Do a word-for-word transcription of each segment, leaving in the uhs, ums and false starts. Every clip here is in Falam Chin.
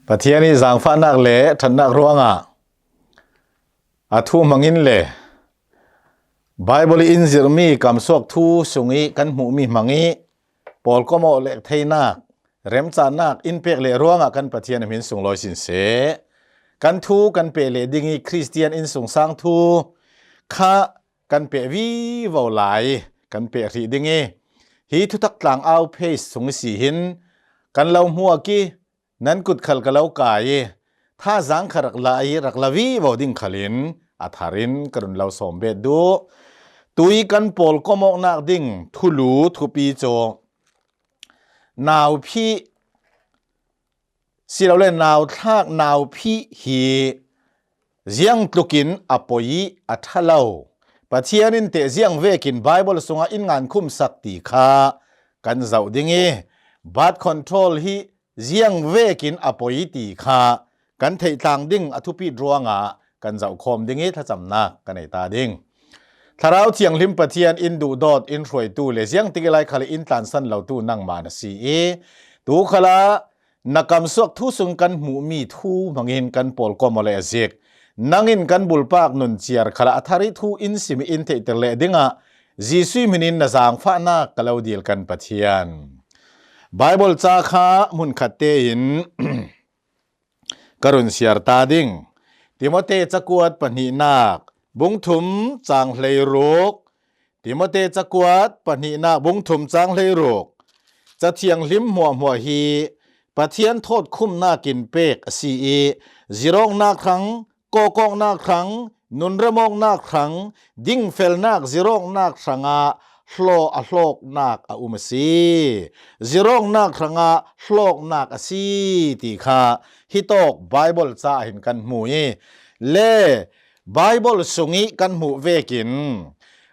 Pathian i zangfahnak le ṭhatnak ruangah a thu hmangin le Bible i in zirmi kamsuak thu sungih kan hmuhmi hmangih pawlkomawh lek theinak, remcannak in pek leh ruangah kan Pathian a hmin sunglawi sin seh. Kan thu kan peh leh ding i Khristian innsungsang thu kha kan peh vivo lai, kan peh hrih ding i, hi thutak tlang au page sung i si hin kan lo hmuak i, nan kut khal ka lo kai i, thazang kha rak la i, rak la vivo ding khalin a tharin ka run lo sawm bet duh. Tui kan pawlkomawknak ding thulu thupi cu nauphih, silole nauthlak nauphih hi ziangtlukin a poi i a ṭha lo. Pathian in teh ziang vekin Bible sungah in ngankhumsak ti kha kan zoh ding i, birth control hi ziang vekin a poi ti kha kan theih tlang ding a thupi ruangah kan zohkhawm ding i thlacamnak kan ei ta ding. Thlarau Thianghlim Pathian in duhdawt in hruaitu le ziangtik i lai khal in tlansan lotu nangmah na si i, tu khalah na kamsuak thu sung kan hmuhmi thu hmangin kan pawlkomawh le a zik. Nangin kan bulpak nun ciar khalah a thar i thu in sim i in theihter leh dingah Jesuh hminin na zangfahnak ka lo dil kan Pathian. Bible ca kha hmunkhat tein ka run siar ta ding. Timote cakuat pahnihnak bungthum cang hleiruk. Timote cakuat pahnihnak bungthum cang hleiruk. Ca Thianghlim hmuahhmuah hi Pathian thawtkhumnak in pek a si i, zirawknak hrang, kawkawknak hrang, nunremawknak hrang, dingfelnak zirawknak hrangah hlaw a hlawknak a um a si. Zirawknak hrangah hlawknak a si ti kha hitawk Bible ca ah hin kan hmu i, le Bible sungih kan hmuh vekin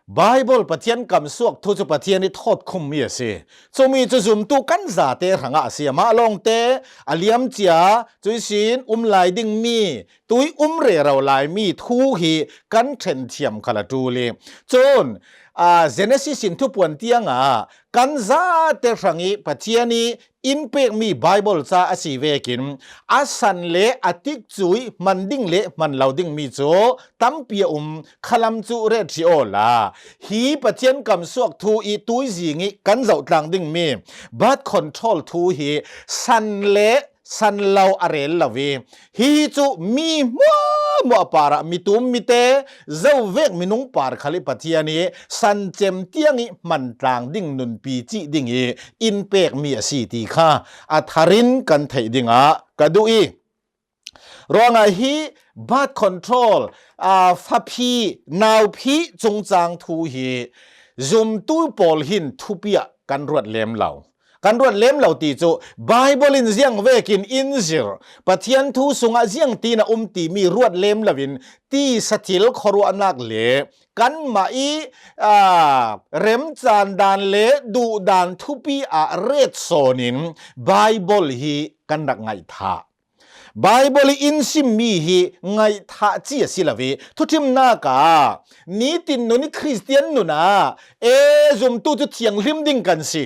Bible Pathian kamsuak thu cu Pathian i thawtkhummi a si. Cumi cu zumtu kan zate hrangah a si. Amah lawngte a liamcia cuihsin um lai dingmi, tui um rero laimi thu hi kan ṭhenthiam khal a ṭul i, cun, aa, Genesis in Thupuan tiangah kan zate hrangih Pathian i in pekmi Bible ca a si vekin a san le a tikcu i hman ding le hman lo dingmi cu tampi a um. Khalam cu ret hrih awla, hi Pathian kamsuak thu i tuizing i kan zoh tlang dingmi birth control thu hi san le san lo a rel lo i, hi cu mi hmuahhmuah parah mi tum mite zo vek minung par khal i Pathian i san cem tiang i hman tlang ding nunpi cih ding i in pekmi a si ti kha a tharin kan theih dingah ka duh i, ruangah hi birth control, aa, faphi, nauphi cungcang thu hi zumtu pawl hin thupi ah kan ruat lem lo. Kan ruat lem lo ti cu Bible in ziang vekin in zir, Pathian thu sungah ziang tiin a um timi ruat lem loin tisa thil khuaruahnak le kanmah i, aa, remcan dan le duhdan thupi ah ret sawnin Bible hi kan rak ngaihthah. Bible i in simmi hi ngaihthah ci a si lo i, thuṭhimnak ah nitin nun i Khristian nun ah e zumtu cu thianghlim ding kan si.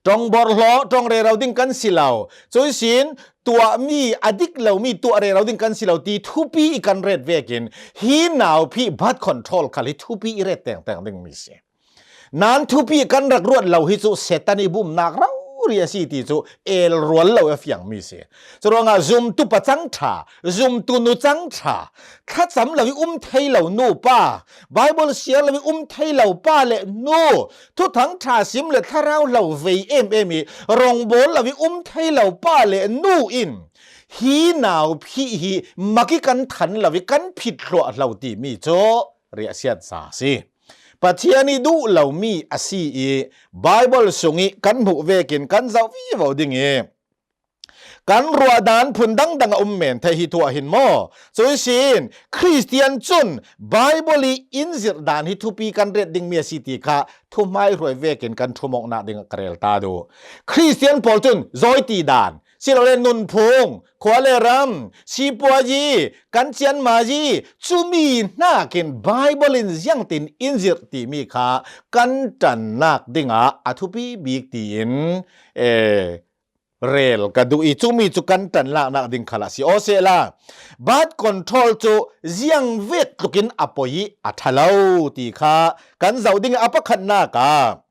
Ṭong borhlaw, ṭong rero ding kan si lo. Cuihsin tuahmi, a dik lomi tuah rero ding kan si lo ti thupi i kan ret vekin hi nauphi birth control khal hi thupi i ret tengteng dingmi si. Nan thupi kan rak ruat lo hi cu Satan i bumnak rori a si ti cu el rual lo a fiangmi si. Curuangah zumtu pa cang ṭha, zumtu nu cang ṭha, thlacam lo i um thei lo nu pa, Bible siar lo i um thei lo pa le nu, thuthang ṭha sim le thlarau hlo vei em em i rawngbawl lo i um thei lo pa le nu in hi nauphi hi mak i kan than lo i kan phit hluah hlo timi cu riahsiat za a si. Pathian i duh lomi a si i Bible sungih kan hmuh vekin kan zoh vivo ding i kan ruahdan phun dangdang a um men thei hi tuah hin maw? Cuihsin Khristian cun Bible i in zirh dan hi thupi kan ret dingmi a si ti kha thuhmaihruai vekin kan ṭhumawknak ding a ka rel ta duh. Khristian pawl cun zawiti dan silole nunphung, khua le ram, sipuazi, kan cianmazi, cumi hnakin Bible in ziangtin in zirh timi kha kan ṭannak dingah a thupi bik tiin, eh, rel ka duh i, cumi cu kan ṭanlaknak ding khal a si. Aw sehla, birth control cu ziang vek tlukin a poi i a ṭha lo ti kha kan zoh ding i a pakhatnak ah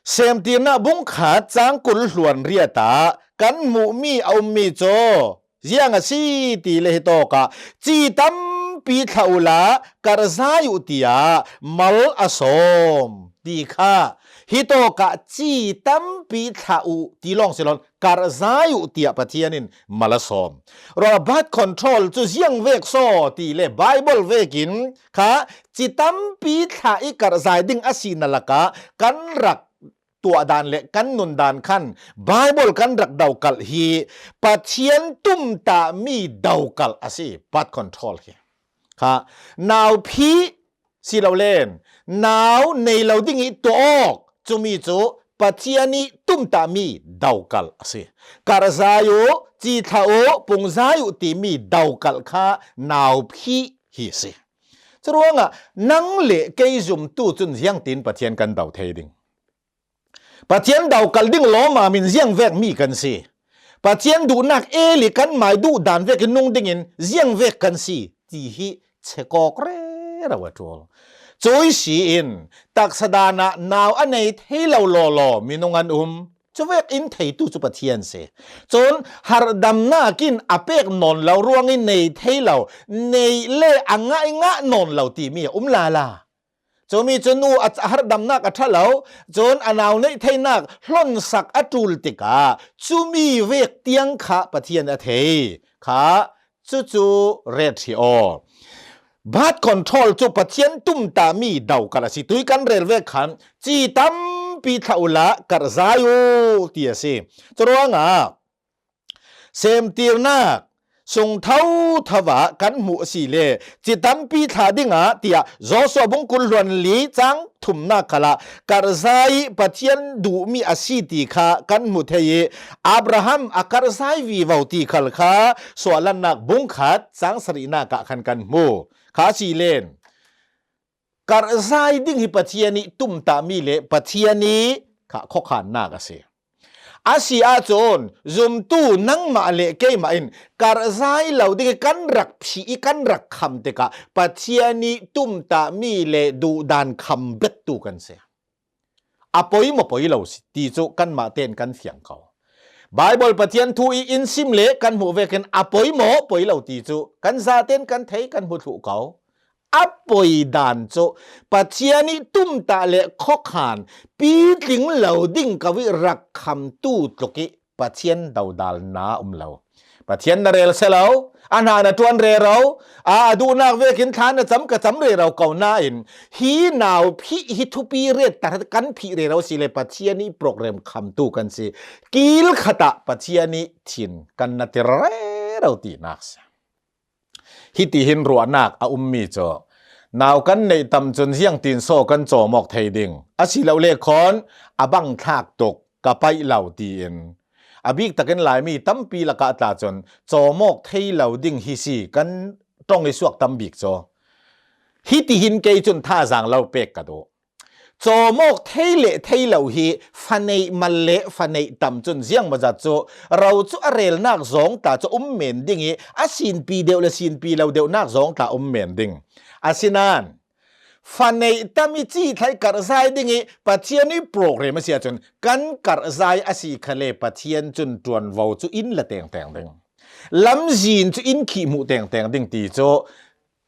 Semtirnak bungkhat cang kul hluan riat ah kan hmuhmi a ummi cu ziang a si ti le hitawk ah ci tampi thlah uhla karhzai uh tiah mal a sawm ti kha hitawk ah ci tampi thlah uh ti lawng si lo karhzai uh tiah Pathian in mal a sawm. Ruah birth control cu ziang vek saw ti le Bible vekin kha ci tampi thlah i karhzai ding a si na lakah kan rak tuahdan le kan nundan khan Bible kan rak dokalh hi Pathian tumtahmi dokalh a si, birth control hi. Kha nau phih si lo len nau nei lo ding i tuah awk cumi cu Pathian i tumtahmi dokalh a si. Karhzai uh, cithlah uh, pungzai uh timi dokalh kha nau phih hi a si. Curuangah nang le kei zumtu cun ziangtin Pathian kan do thei ding? Pathian dokalh ding lawmam in ziang vek mi kan si? Pathian duhnak el i kan mai duh dan vekin nung dingin ziang vek kan si ti hi chekawk rero a ṭul. Cui si in taksa dan ah nau a nei thei lo lawlaw minung an um. Cuvek in theitu cu Pathian si. Cun harhdamnak in a pek nawn lo ruangin nei thei lo, nei le a ngaihngah nawn lo timi a um lala. Cumi cu nu a harhdamnak a ṭha lo, cun a nau neih theinak hlonsak a ṭul tikah cumi vek tiang kha Pathian a thei kha cucu ret hi aw. Birth control cu Pathian tumtahmi dokalh a si. Tui kan rel vek khan ci tampi thlah uhla karhzai uh ti a si. Curuangah semtirnak sung thotho ah kan hmuh a si le ci tampi thlah dingah tiah Joshua bung kul hluan li cang thumnak khalah karhzai Pathian duhmi a si ti kha kan hmu thei i Abraham a karhzai vivo ti khal kha suahlannak bungkhat cang sarihnak ah khan kan hmu kha a si len. Karhzai ding hi Pathian i tumtahmi le Pathian i kha khuakhannak a si. A si ahcun zumtu nangmah le keimah in karhzai lo ding i kan rak phih i kan rak kham tikah Pathian i tumtahmi le duhdan kham bettu kan si. A poi maw poi lo si ti cu kanmah tein kan fiang ko. Bible Pathian thu i in sim le kan hmuh vekin a poi maw poi lo ti cu kan zaten kan thei kan hmu thluh ko. A poi dan cu Pathian i tumtah le khuakhan pitling lo ding ko i rak khamtu tluk i Pathian dodalna um lo. Pathian na rel si lo, a hna na ṭuan rero, a, a duhnak vekin thla na cam ka cam rero ko nain hi nau phih hi thupi ret ta kan phih rero si le Pathian i program khamtu kan si. Kil khat ah Pathian i thin kan na tir rero tinak si. Hitihin ruahnak a ummi cu nau kan neih tam cun ziangtin saw kan cawmawk thei ding? A si lo le khawn a bang thlak tuk ka paih lo tiin a bik takin Laimi tampi lakah tla cun cawmawk thei lo ding hi si kan ṭong i suak tam bik cu. Hitihin kei cun thazaang lo pek ka duh. Cawmawk thei le thei lo hi faneih mal le faneih tam cun ziangmazat cu ro cu a relnak zawng ta cu um men ding i a sinpi deuh le sinpi lo deuhnak zawng ta um men ding. Asinain faneih tam i cithlai karhzai ding i Pathian i program a si ahcun kan karhzai a si khale Pathian cun ṭuanvo cu in la tengteng ding. Lamzin cu in khih hmuh tengteng ding ti cu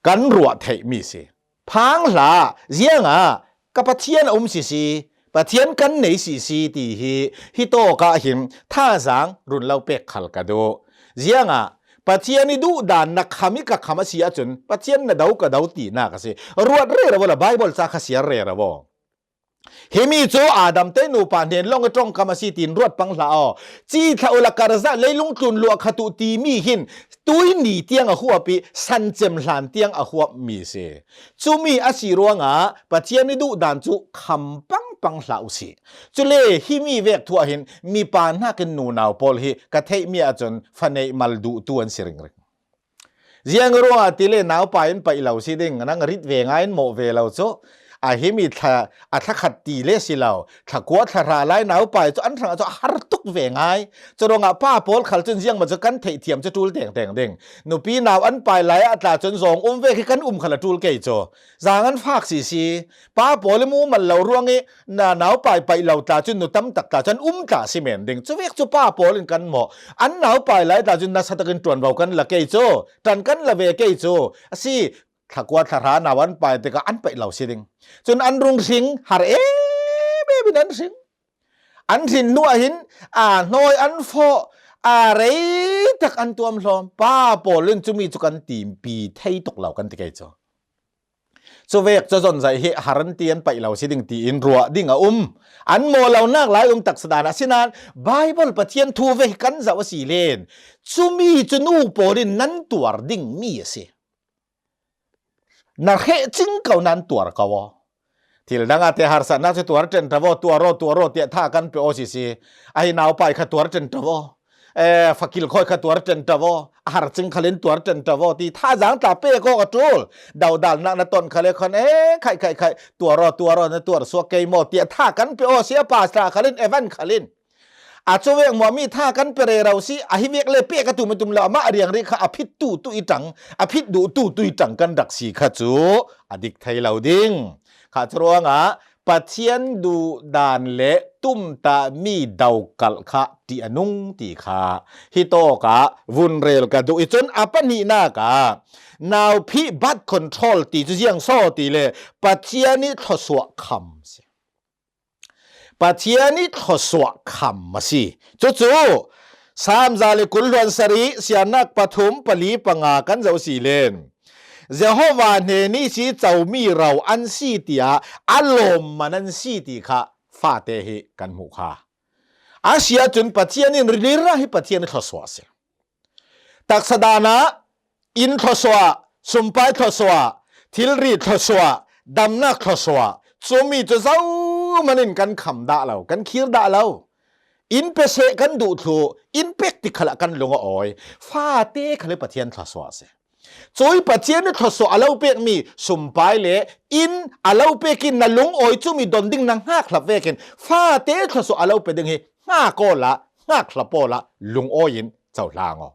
kan ruah theihmi si. Phang hlah, ziangah ka Pathian a um sisi, Pathian kan nei sisi ti hi, hi tawk ah hin thazaang run lo pek khal ka duh. Ziangah Pathian i duhdan na kham i ka kham a si ahcun Pathian na do ka do tinak a si. Ruat rero la Bible ca kha siar rero. Himi cu Adam te nupa hnen lawng i ṭongkam a si tiin ruat pang hlah aw. Cithlah uhla karhzah leilung tlun luah khat uh timi hin tuini tiang a huap i sancem hlan tiang a huapmi si. Cumi a si ruangah Pathian i duhdan cu kham pangpang hlah uh si. Cule himi vek thu ah hin mipa hnakin nunau pawl hi ka theihmi ahcun faneih mal duhtu an si ringring. Ziang ruangah tile naupa in paih lo si ding, nang rit ve ngai in mawh ve lo cu. a himi thla, a thla khat ti le si lo, thla kua thla hra lai naupai chu an hrangah chu a har tuk ve ngai. Churuangah pa pawl khal chun ziangmah chu kan theih thiam chu ṭul tengteng ding. Nupi nau an pai lai a tla chun zawng um vek hi kan um khal a ṭul kei chu. Zang an fak si si. Pa pawl i mumal lo ruangih na naupai paih lo tla chun nu tam tak tla chun um tla si men ding. Chuvek chu pa pawl in kan mawh. An naupai lai tla chun nasa takin ṭuanvo kan la kei chu. Ṭan kan la ve kei chu. A si, thla kua thla hra nau an pai tikah an paih lo si ding. Chun an rung hring, har em em in an hring. An hrin hnuah hin, a hnawi an fawh, a rei tak an tuam hlawm. Pa pawl in chumi chu kan timpi thei tuk lo kan ti kei chu. Chuvek chu zonzaih hi har an ti an paih lo si ding tiin ruah ding a um. An mawh lo nak lai um taksa dan a si nan Bible Pathian thu vek kan zoh a si len. Chumi chu nu pawl in nan tuar ding mi a si. Na hreh cing ko nan tuar ko aw. Thil danga te harsatna chu tuar ṭen ṭa vaw, tuar aw, tuar aw, tiah tha kan pe aw si si. Ahi naupai kha tuar ṭen ṭa vaw. Eh, fakil khawi kha tuar ṭen ṭa vaw. A har cing khalin tuar ṭen ṭa vaw ti tha zang tla pek aw ka ṭul. Daudal nak na ton khale khan, eh, khai, khai, khai, tuar aw, tuar aw, na tuar suak kei maw, tiah tha kan pe aw si a pastor khalin, evan khalin. A chuvek maw mi tha kan pe rero si, a hi vek le pek a tum a tum lo, amah riangri kha a phit tu tu i ṭang, a phit duh tu tu i ṭang kan rak si kha chu a dik thei lo ding. Kha chu ruangah Pathian duh dan le tumta mi dokalh kha ṭih a nung ti kha hi tawkah vun rel ka duh i chun a pahnihnak ah nauphih birth control ti chu ziang saw ti le Pathian i thluasuah kham si. Pathian i thluasuah kham a si. Cucu Sam za le kul hluan sarih, Siannak pathum, pali, panga kan zoh si len. Jehovah hnen i si comi ro an si tiah a lawm man an si ti kha fate hi kan hmuh kha. A si ahcun Pathian in rilirah hi Pathian i thluasuah a si. Taksa danah inn thluasuah, sumpai thluasuah, thilri thluasuah, damnak thluasuah, cumi cu zohman in kan kham dah lo, kan khir dah lo. Inn pe seh kan duh thluh, inn pek ti khalah kan lung a awi. Fate khal hi Pathian thluasuah a si. Cui Pathian i thluasuah a lo pekmi sumpai le inn a lo pek in na lungawi cumi don ding na hngakhlap vekin fate thluasuah a lo pe ding hi hngak awla, hngakhlap awla, lungawi in cohlang aw.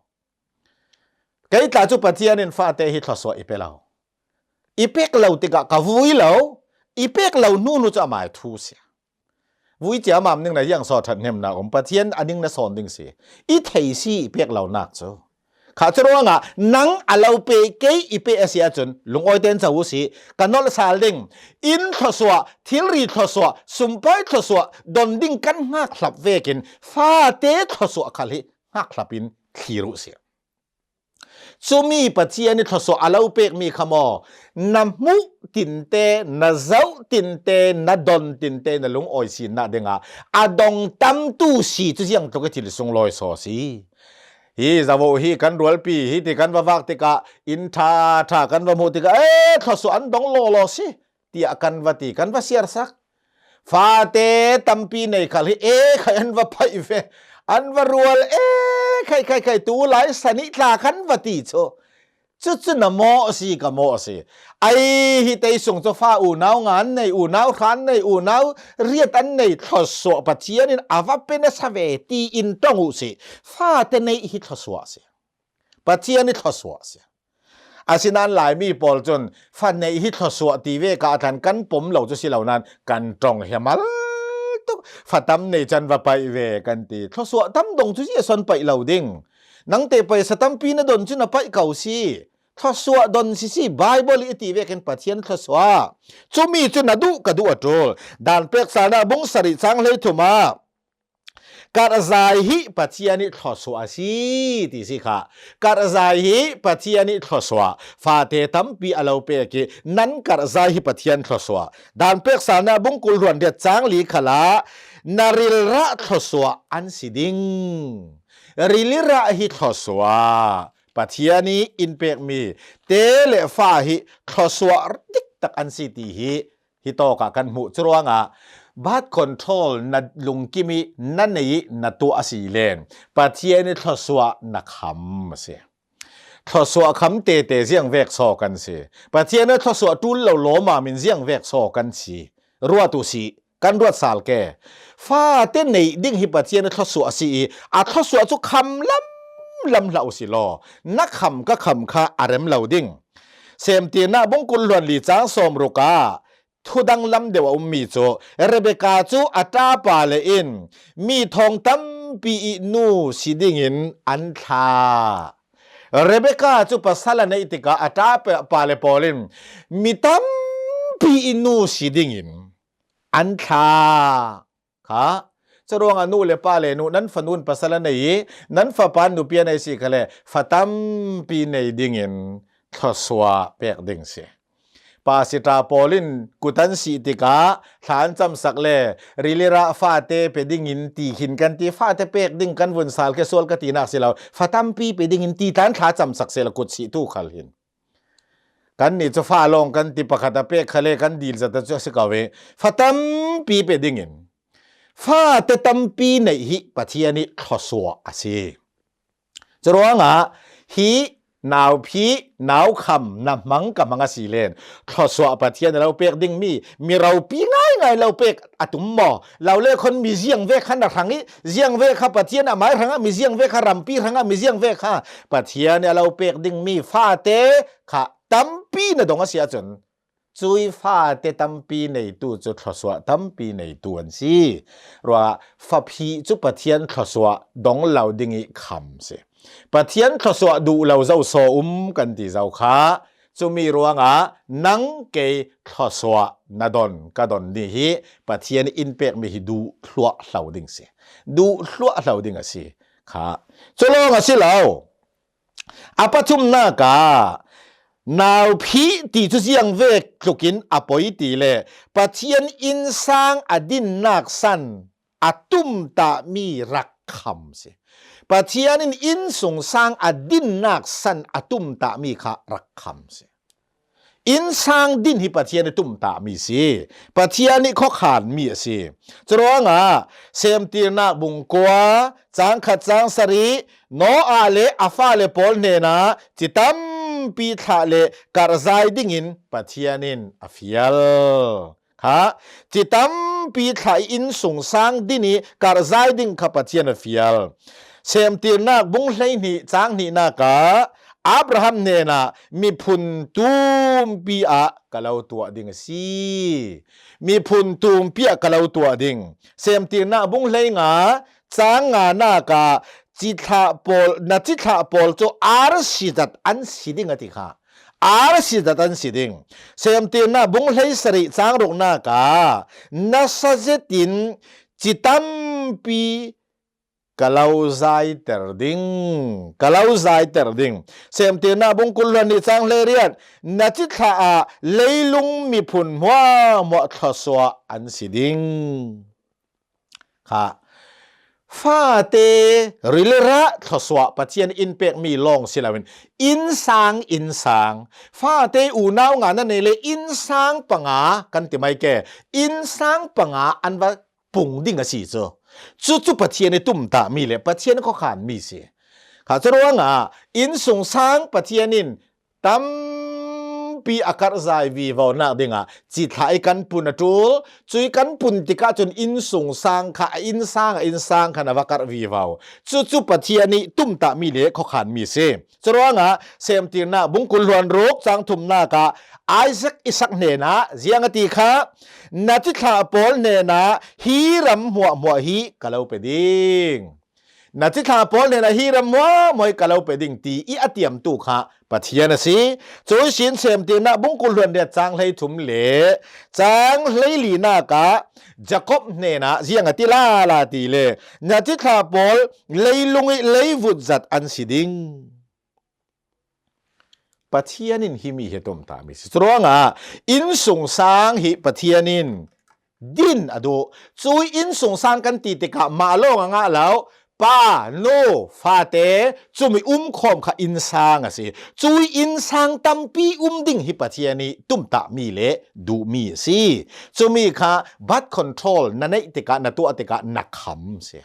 Kei tla cu Pathian in fate hi thluasuah i pe lo. I pek lo tikah ka vui lo, i pek lo hnu hnu cu amai thu si. Vui cia mam ning na hiang saw ṭhathnemnak um, Pathian a ning na sawn ding si. I thei si i pek lonak cu. Kha cu ruangah nang a lo pe kei i pe a si ahcun lungawi tein co u si, ka nolh sal ding. Inn thluasuah, thilri thluasuah, sumpai thluasuah don ding kan hngakhlap vekin fate thluasuah khal hi hngakhlap in thlir u si. Cumi Pathian i thluasuah a lo pekmi kha maw, na hmuh tinte, na zoh tinte, na don tinte, na lungawi sinah dingah a dong tamtu si cu ziang tluk i thil sunglawi saw si. Hi zavo hi kan rualpi hi ti kan va vak tikah inn ṭha ṭha kan va hmuh tikah, eh, thluasuah an dong lawlaw si, tiah kan va ti, kan va siarsak. Fate tampi nei khal hi, eh, khai an va paih ve, an va rual, eh, khai, khai, khai, tu lai sanih tla kan va ti cu. Cucu na mawh si, ka mawh si. Ai, hi tei sung cu fa unau nga an nei, unau hra an nei, unau riat an nei, thluasuah Pathian in a va pe nasa ve tiin ṭong u si. Fate neih hi thluasuah si. Pathian i thluasuah si. Asinain Laimi pawl cun fa neih hi thluasuah ti vek ah a tlan kan pom lo cu si lo nan kan ṭong hia mal tuk. Fa tam nei can va paih ve kan ti. Thluasuah tam dong cu ziahsuan paih lo ding. Nangte paisa tampi na don cu na paih ko si. Thluasuah don si si, Bible i ti vekin Pathian thluasuah. Cumi cu na duh ka duh a ṭul. Dan peksalnak bung sarih cang hleithum ah karhzai hi Pathian i thluasuah a si ti si kha. Karhzai hi Pathian i thluasuah. Fate tampi a lo pek i nan karhzai hi Pathian thluasuah. Dan peksalnak bung kul hluan riat cang li khalah na rilrah thluasuah an si ding. Rilirah hi thluasuah. Pathian i in pekmi te le fa hi thluasuah diktak an si ti hi hi tawkah kan hmuh cu ruangah birth control na lungkim i na nei i na tuah a si len Pathian i thluasuah na kham a si. Thluasuah kham tete ziangvek saw kan si. Pathian a thluasuah ṭul lo lawmam in ziangvek saw kan si. Ruat uh sih, kan ruat sal ke. Fate neih ding hi Pathian a thluasuah a si i, a thluasuah cu kham lam lam hlah uh si law, na kham ka kham kha a rem lo ding. Semtirnak bung kul hluan li cang sawm ruk ah thu danglam deuh a ummi cu, Rebekah cu a ṭapa le in mi thawng tampi i nu si dingin an thlah. Rebekah cu pasal a neih tikah a ṭapa le pawl in mi tampi i nu si dingin an thlah. Kha, curuangah nu le pa le nu, nan fanu in pasal a nei i, nan fapa in nupi a nei si khale, fa tampi nei dingin thluasuah pek ding si. Pa si ṭa pawl in kut an sih tikah thla an camsak le, rilirah fate pe dingin ti khin kan ti, fate pek ding kan vun sal khe sual ka tinak si lo, fa tampi pe dingin ti tla an thla camsak seh la kut sih tu khal hin. Kan nih cu fa lawng kan ti, pakhat a pek khale kan dil zat a cu a si ko ve. Fa tampi pe dingin fate tampi neih hi Pathian i thluasuah a si. Curuangah hi nauphih, naukham, na hmang ka hmang a si len, thluasuah Pathian a lo pek dingmi, mi ropi ngaingai lo pek a tum maw? Lo le khon mi ziangvek kha na hrang i, ziangvek kha Pathian a mai hrangah, mi ziangvek kha rampi hrangah, mi ziangvek kha Pathian a lo pek dingmi fate kha tampi na dong a si ahcun, cui fate tampi neitu cu thluasuah tampi neitu an si. Ruah faphih cu Pathian thluasuah dong lo ding i kham si. Pathian thluasuah duh lo zo saw um kan ti zo kha. Cumi ruangah nang kei thluasuah na don ka don ni hi Pathian in pekmi hi duh thluah hlo ding si. Duh thluah hlo ding a si kha. Cu lawng a si lo. A pathumnak ah, nauphih ti cu ziangvek tlukin a poi ti le Pathian innsang a dinnak san a tumtahmi rak kham si. Pathian in innsungsang a dinnak san a tumtahmi kha rak kham si. Innsang din hi Pathian i tumtahmi si. Pathian i khuakhanmi a si. Curuangah Semtirnak bung kua, cang khat cang sarih, Noah le a fale pawl hnenah ci tampi thlah le karhzai dingin Pathian in a fial. Kha, ci tampi thlah i innsungsang din i karhzai ding kha Pathian a fial. Semtirnak bung hleihnih cang hnihnak ah Abraham hnenah miphun tumpi ah ka lo tuah ding a si. Miphun tumpi ah ka lo tuah ding. Semtirnak bung hleinga cang nganak ah cithlah pawl, na cithlah pawl cu arsi zat an si ding a ti kha. Arsi zat an si ding. Semtirnak bung hleisarih cang ruknak ah nasa zetin ci tampi ka lo zaiter ding, ka lo zaiter ding. Semtirnak bung kul hluan nih cang hleiriat, na cithlah ah leilung miphun hmuahhmuah thluasuah an si ding. Kha, fate rilirah thluasuah Pathian in pekmi lawng si loin, innsang, innsang, fate unau nga na nei le innsang panga kan ti mai ke, innsang panga an va pung ding a si cu. Cucu Pathian i tumtahmi le Pathian khuakhanmi si. Kha curuangah innsungsang Pathian in tampi a karhzai vivo nak dingah cithlah i kan pun a ṭul, cui kan pun tikah cun innsungsang kha a innsang, a innsang khan a va karh vivo. Cucu Pathian i tumtahmi le khuakhanmi si. Curuangah Semtirnak bung kul hluan ruk cang thumnak ah Isaac, Isak hnenah ziang a ti kha, na cithlah pawl hnenah hi ram hmuahhmuah hi ka lo pe ding. Na cithlah pawl hnenah hi ram hmuahhmuah hi ka lo pe ding ti i a tiamtu kha Pathian a si. Cui sin Semtirnak bung kul hluan riat cang hleithum le cang hleilinak ah Jakob hnenah ziang a ti lala ti le, na cithlah pawl leilung i leivut zat an si ding. Pathian in himi hi tumtahmi si. Curuangah innsungsang hi Pathian in din a duh. Cui innsungsang kan ti tikah mah lawng a ngah lo. Pa, nu, fate, cumi umkhawm kha innsang a si. Cui innsang tampi um ding hi Pathian i tumtahmi le duhmi a si. Cumi kha birth control na neih tikah, na tuah tikah na kham si.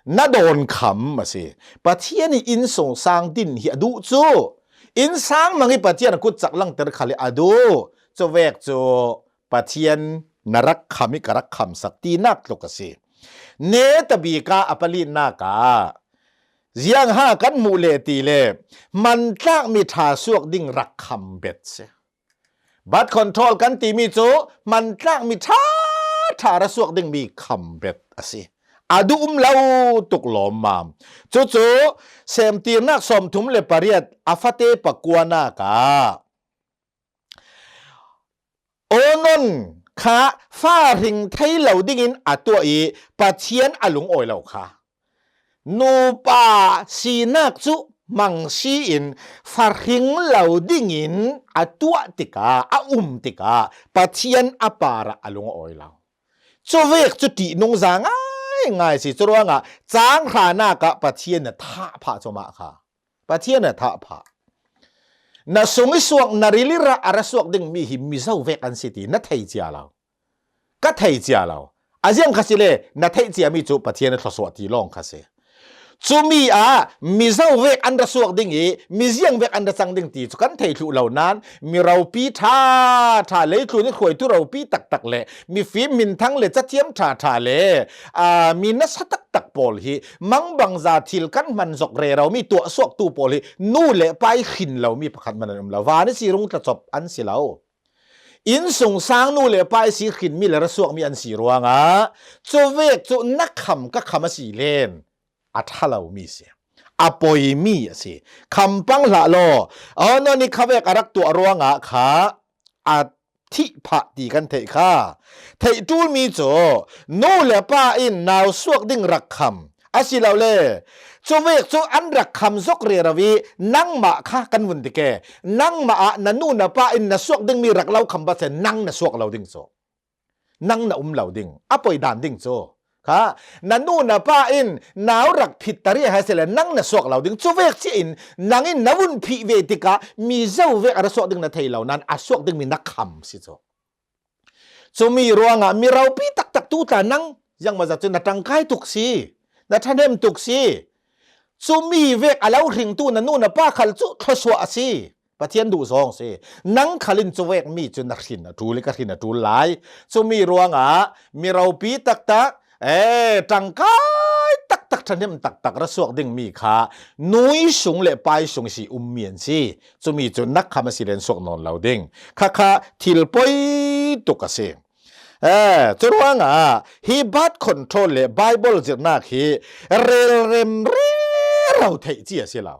Na dawnkham a si. Pathian i innsungsang din hi a duh cu Innsang mang hi Pathian a kutcak langter khal hi a duh. Cuvek cu Pathian na rak kham hi ka rak khamsak tinak tluk a si. Netabika a palinak ah ziang ha kan hmuh le ti le hmantlak mi ṭha suak ding rak kham bet si. Birth control kan timi cu hmantlak mi ṭha ṭha ra suak dingmi kham bet a si. A duh um lo tuk lawmmam. Cucu Semtirnak sawmthum le pariat a fate pakuanak ah Onon kha fa hring thei lo dingin a tuah i Pathian a lungawi lo kha. Nupa sinak cu hmang si in fa hring lo dingin a tuah tikah, a um tikah Pathian a parah a lungawi lo. Cuvek cu ṭihnungza ngaingai si. Curuangah cang hranak ah Pathian a thah phah cu mah kha. Pathian a thah phah. Na sung i suak, na ril i rah a ra suak dingmi hi mizo vek an si ti na thei cia lo. Ka thei cia lo. A ziang kha si le na theih ciami cu Pathian a thluasuah ti lawng kha si. Cumi ah mizo vek an ra suak ding i miziang vek an ra cang ding ti cu kan thei thluh lo nain mi ropi ṭha ṭha, leitlun i hruaitu ropi taktak le mifim minthang le cathiam ṭha ṭha le, aa, mi nasa taktak pawl hi mangbangza thil kan hman zok rero mi tuahsuaktu pawl hi nu le pa i hrin lomi pakhat hman an um lo. Van i si rung thlacop an si lo. Innsungsang nu le pa i si hrinmi le ra suakmi an si ruangah cuvek cu na kham ka kham a si len a ṭha lomi si. A poimi a si. Khampang hlah law. Aw, nawn i khavek a rak tuah ruangah kha a thih phah ti kan theih kha. Theih ṭulmi cu nu le pa in nau suak ding rak kham. Asilole, cuvek cu an rak kham zok rero i nangmah kha kan vun dik e. Nangmah ah na nu na pa in na suak dingmi rak lo kham ba se, nang na suak lo ding cu. Nang na um lo ding, a poi dan ding cu. Kha, na nu na pa in nau rak phit ta riah hai sele, nang na suak lo ding. Cuvek cia in nang in na vun phih ve tikah mizo vek a ra suak ding na thei lo nain a suak dingmi na kham si cu. Cumi ruangah mi ropi taktak tu tla nang ziangmazat cu na ṭangkai tuk si, na ṭhahnem tuk si. Cumi vek a lo hringtu na nu na pa khal cu thluasuah a si. Pathian duh zawng si. Nang khal in cuvek mi cu na hrin a ṭul i ka hrin a ṭul lai. Cumi ruangah mi ropi taktak, e, ṭangkai taktak, ṭhahnem taktak ra suak dingmi kha nui sung le pai sung si ummi an si. Cumi cu na kham a si len suak nawn lo ding. Khakha thil poi tuk a si. Eh, curuangah hi birth control le Bible zirhnak hi relrem rero theih ci a si lo.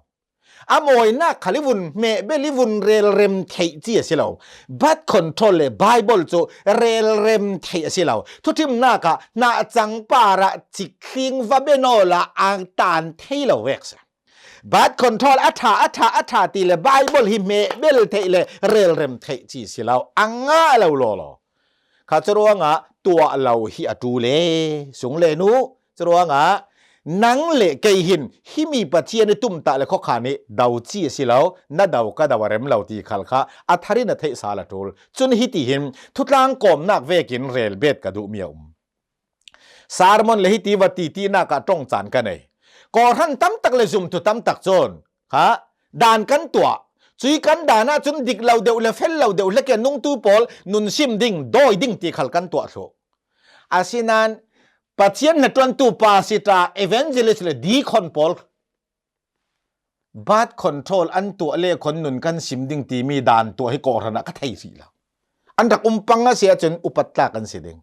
A mawinak khal i vun hmehbel i vun relrem theih ci a si lo. Birth control le Bible cu relrem theih a si lo. Thuṭhimnak ah hnahcang parah cikthling va be nawl ah a tan thei lo vek si. Birth control a ṭha, a ṭha, a ṭha ti le Bible hi hmehbel theih le relrem theih ci si lo, a ngah lo lawlaw. Kha curuangah tuah lo hi a ṭul e, sung le nu. Curuangah nang le kei hin himi Pathian i tumtah le khuakhan i do ci a si lo, na do ka do a rem lo ti khal kha a thar in a theih sal a ṭul. Cun hiti hin thutlang kawmnak vekin relbet ka duhmi a um. Sermon le hiti va titinak ah ṭong caan ka nei. Kawhhran tamtak le zumtu tamtak cun kha dan kan tuah. Cui kan dan ah cun dik lo deuh le fel lo deuh hleke nungtu pawl nun sim ding, dawi ding ti khal kan tuah thluh. Asinain Pathian hnaṭuantu pastor, evangelist le deacon pawl birth control an tuah le khuan nun kan sim ding timi dan tuah hi kawhhran ah ka thei rih lo. An rak um pang a si ahcun upat tlak an si ding.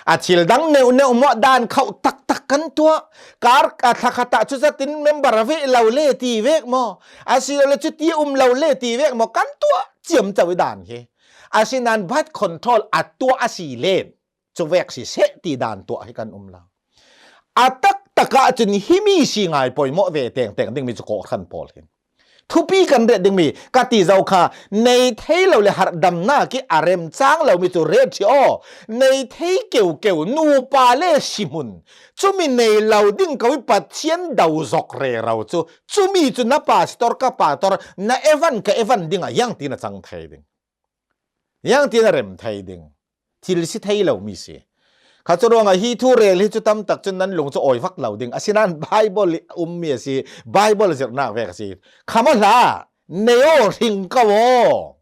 A thil dang neuhneuh maw dan khauh taktak kan tuah. Kar a thlakhat ah cu zatin member a veh lo le ti vek maw? A si lo le cuti a um lo le ti vek maw? Kan tuah ciamco i dan hi. Asinain birth control a tuah a si len cuvek siseh ti dan tuah hi kan um lo. A taktak ah cun himi si ngai poimawh ve tengteng dingmi cu kawhhran pawl hin thupi kan ret dingmi ka ti zo kha, nei thei lo le harhdamnak i a remcang lomi cu ret ṭhih aw. Nei thei keukeu nupa le si hmun cumi nei lo ding ko i Pathian do zok rero cu, cumi cu na pastor ka pastor, na evan ka evan dingah iangtin a cang thei ding? Iangtin a rem thei ding? Thil si thei lomi si. Kha curuangah hi thu rel hi cu tamtak cun nan lung cu awi vak lo ding. Asinain Bible i ummi a si, Bible zirhnak vek a si. Kham aw hlah, Nei aw, hring ka aw.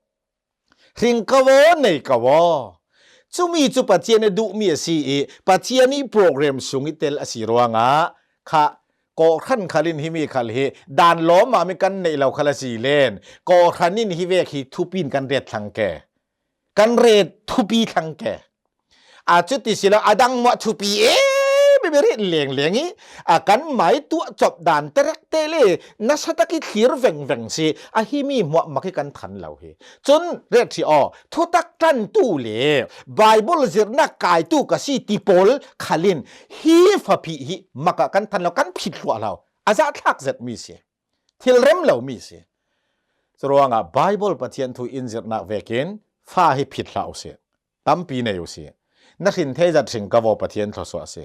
Hring ka aw, nei ka aw. Cumi cu Pathian a duhmi a si i, Pathian i program sung i tel a si ruangah kha, kawhhran khal in himi khal hi dan lawmam i kan neih lo khal a si len, kawhhran in hi vek hi thupi in kan ret thlang ke. Kan ret thupi thlang ke. A cuti si lo, a dang muah thupi e, bibi rit lengleng i, a kan mai tuah cop dan terek te le, nasa tak i thlir vengveng si, a himi muah mak i kan than lo hi. Cun ret hi aw, thutak ṭantu le Bible zirhnak kaitu ka si ti pawl khal in hi fapih hi mak ah kan than lo, kan phit hluah lo. A zahthlak zetmi si. Thilrem lomi si. Curuangah Bible Pathian thu in zirhnak vekin fa hi phit hlah u sih. Tampi nei u sih. Na hrin thei zat hring ka aw, Pathian thluasuah si.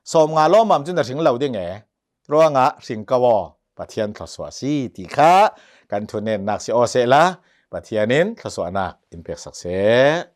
Sawmnga lawmam cu na hring lo ding e. Ruangah hring ka aw, Pathian thluasuah si ti kha kan thunennak si aw sehla, Pathian in thluasuahnak in peksak seh.